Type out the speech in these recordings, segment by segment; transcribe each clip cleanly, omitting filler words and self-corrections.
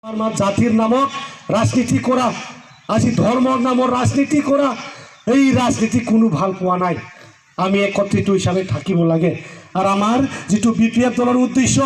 আমার জাতির নামক রাজনীতি করা আজি ধর্মর নামর রাজনীতি করা এই রাজনীতি কোনো ভাল পোৱা নাই। আমি একত্রিত হিসাবে থাকিব লাগে। আর আমার যেটো বিপিএফ দলের উদ্দেশ্য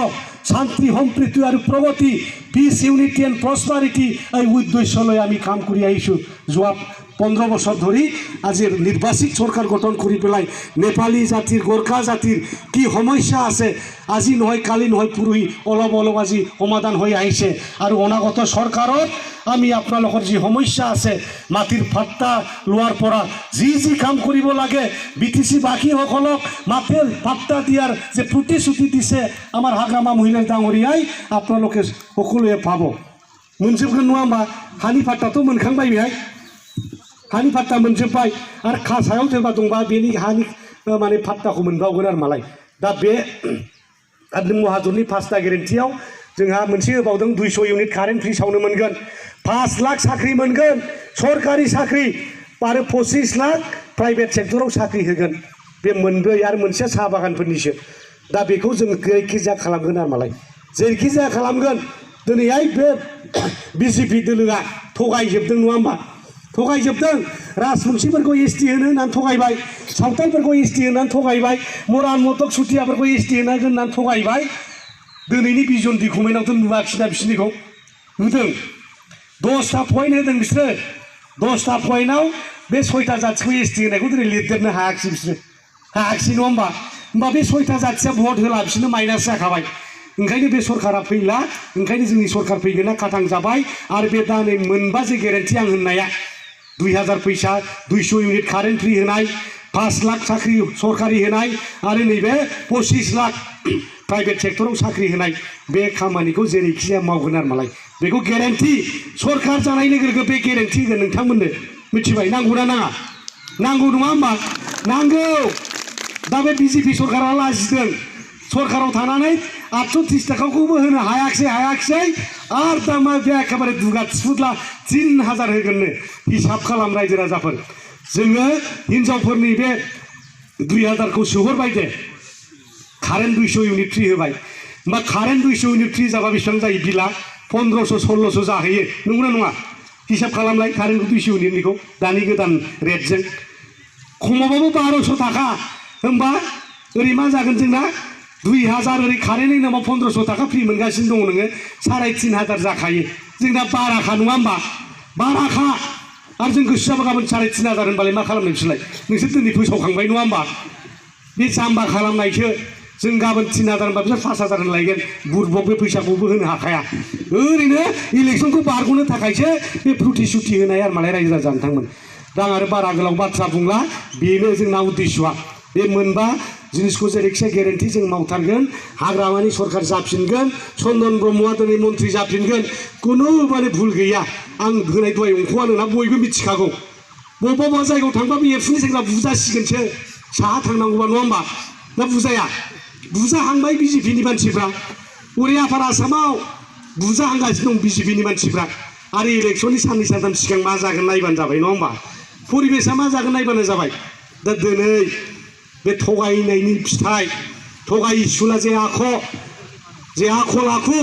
শান্তি সম্প্রীতি আর প্রগতি পিস ইউনিটি এন্ড প্রসপারিটি এই উদ্দেশ্য লই আমি কাম করি আইছো। যোৱা 15 বছর ধরে আজির নির্বাচিত সরকার গঠন করে পেলাই নেপালী জাতির গোর্খা জাতির কি সমস্যা আছে আজি নহয় কালি নহয় পুরুই অলপ অলপ আজি সমাধান হয়ে আইছে। আর অনাগত সরকারত আমি আপনার যে সমস্যা আছে মাটির পাট্টা লোৱাৰ পৰা যি কাম কৰিব লাগে বিটিসি বাকীসকলক মাটিৰ পাট্টা দিয়াৰ যে প্ৰতিশ্ৰুতি দিছে আমার হাগ্ৰামা মহিলা ডাঙৰীয়াই আপোনালোকে সকলোৱে পাব। मोनजोबगोन नङा होमबा? हानि पाट्टाथ' मोनखांबाय बेहाय हानि पाट्टा मोनजोब्बाय आरो सायाव सोरबा दंबा बेनि हानि माने पाट्टाखौ मोनबावगोन आरो मालाय। दा बे महाजननि फार्स्टआ गेरेन्टियाव जोंहा मोनसे होबावदों 200 इउनिट कारेन्ट फ्रि सावनो मोनगोन, 5 लाख साख्रि मोनगोन सरकारि साख्रि आरो 25 लाख प्राइभेट सेक्टराव साख्रि होगोन। बे मोनब्रै आरो मोनसेया साहा बागानफोरनिसो। दा बेखौ जों जेरैखिजाया खालामगोन आरो मालाय जेरैखिजाया खालामगोन। दिनैहाय बे बिजेपि दोलोआ थगायजोबदों नङा होमबा? थगायजोबदों। राजबंशीफोरखौ एसटि होनो होननानै थगायबाय, सावतालफोरखौ एसटि होननानै थगायबाय, मरान मटक सुथियाफोरखौ एसटि होननानै थगायबाय। दिनैनि भिजन डकुमेन्टआवथ' नुवाखिसैना बिसोरनिखौ नुदों। 10टा पइन्ट होदों बिसोरो। 10टा पइन्टआव बे 6टा जाथिखौ एसटि होनायखौ दिनै लिरदेरनो हायाखिसै बिसोरो। हायाखिसै नङा होमबा? होमबा बे 6टा जाथिया भट होला बिसोरनो माइनास जाखाबाय। ओंखायनो बे सरकारा फैला, ओंखायनो जोंनि सरकार फैगोना खाथां जाबाय। आरो बे दा नै मोनबा जे गेरेन्टि आं होननाया 2000 फैसा 200 इउनिट कारेन्ट फ्रि होनाय, 5 लाख साख्रि सरकारि होनाय आरो नैबे 25 लाख प्राइभेट सेक्टराव साख्रि होनाय बे खामानिखौ जेरैखिजाया मावगोन आरो मालाय। बेखौ गेरेन्टि सरकार जानाय लोगो लोगो बे गेरेन्टि होगोन नोंथांमोननो। मिथिबाय? नांगौना नाङा? नांगौ नङा होमबा? नांगौ। दा बे बिजेपि सरकारा लाजिदों। सरकाराव थानानै 830 थाखाखौबो होनो हायाखिसै आरो दा मा बे एखेबारे दुगा थिफुदला 3000 होगोननो। हिसाब खालाम रायजो राजाफोर। जोङो हिनजावफोरनि बे 2000खौ सोहरबाय दे, कारेन्ट 200 इउनिट फ्रि होबाय। होमबा कारेन्ट 200 इउनिट फ्रि जाबा बेसेबां जायो बिला? 1500-1600 जाहैयो। नंगौना नङा? हिसाब खालामलाय कारेन्टखौ 200 इउनिटनिखौ दानि गोदान रेटजों खमावबाबो 1200 थाखा। होमबा ओरै मा जागोन जोंना 2000 ओरै कारेन्टनि नामाव 1500 थाखा फ्रि मोनगासिनो दङ नोङो 3500 जाखायो। जोंना बाराखा नङा होमबा? बाराखा। आरो जों गोसो जाबा गाबोन 3500 होनबालाय मा खालामनो बिसोरलाय? नोंसोर दिनै फोसावखांबाय नङा होमबा? बे जाम्बा खालामनायसो। जों गाबोन 3000 होनबा बिसोर 5000 होनलायगोन। बुरबक बे फैसाखौबो होनो हाखाया। ओरैनो इलेक्सनखौ बारग'नो थाखायसो बे प्रतिश्रुति होनाय आरो मालाय रायजो राजा नोंथांमोन। दा आरो बारा गोलाव बाथ्रा बुंला, बेनो जोंना उद्देश्यआ। बे मोनबा जिनिसखौ जेरैखिजाया गेरेन्टि जों मावथारगोन। हाग्रामानि सरकार जाफिनगोन, चन्दन ब्रह्मआ दिनै मन्त्रि जाफिनगोन। खुनु माने भुल गैया। आं होनाय दहाय अंख'आ नोंना बयबो मिथिखागौ। बबेबा जायगायाव थांबा बे एबसुनि सेंग्रा बुजासिगोनसो साहा थांनांगौबा नङा होमबा? दा बुजाया? बुजाहांबाय बिजेपिनि मानसिफ्रा। ओरै आफार आसामाव बुजाहांगासिनो दं बिजेपिनि मानसिफ्रा। आरो इलेक्सननि साननै सानथाम सिगां मा जागोन नायबानो जाबाय नङा होमबा? परिबेसा मा जागोन नायबानो जाबाय। दा दिनै बे थगायनायनि फिथाइ, थगायसुला जे आखल आखु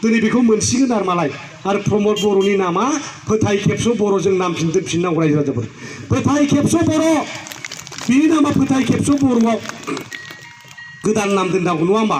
दिनै बेखौ मोनसिगोन आरो मालाय। आरो प्रमद बर'नि नामा फोथाय खेबस' बर' जों नाम दोनफिननांगौ रायजो राजाफोर। फोथाय खेबस' बर', बिनि नामा फोथाय खेबस' बर'आव गोदान नाम दोननांगौ नङा होमबा?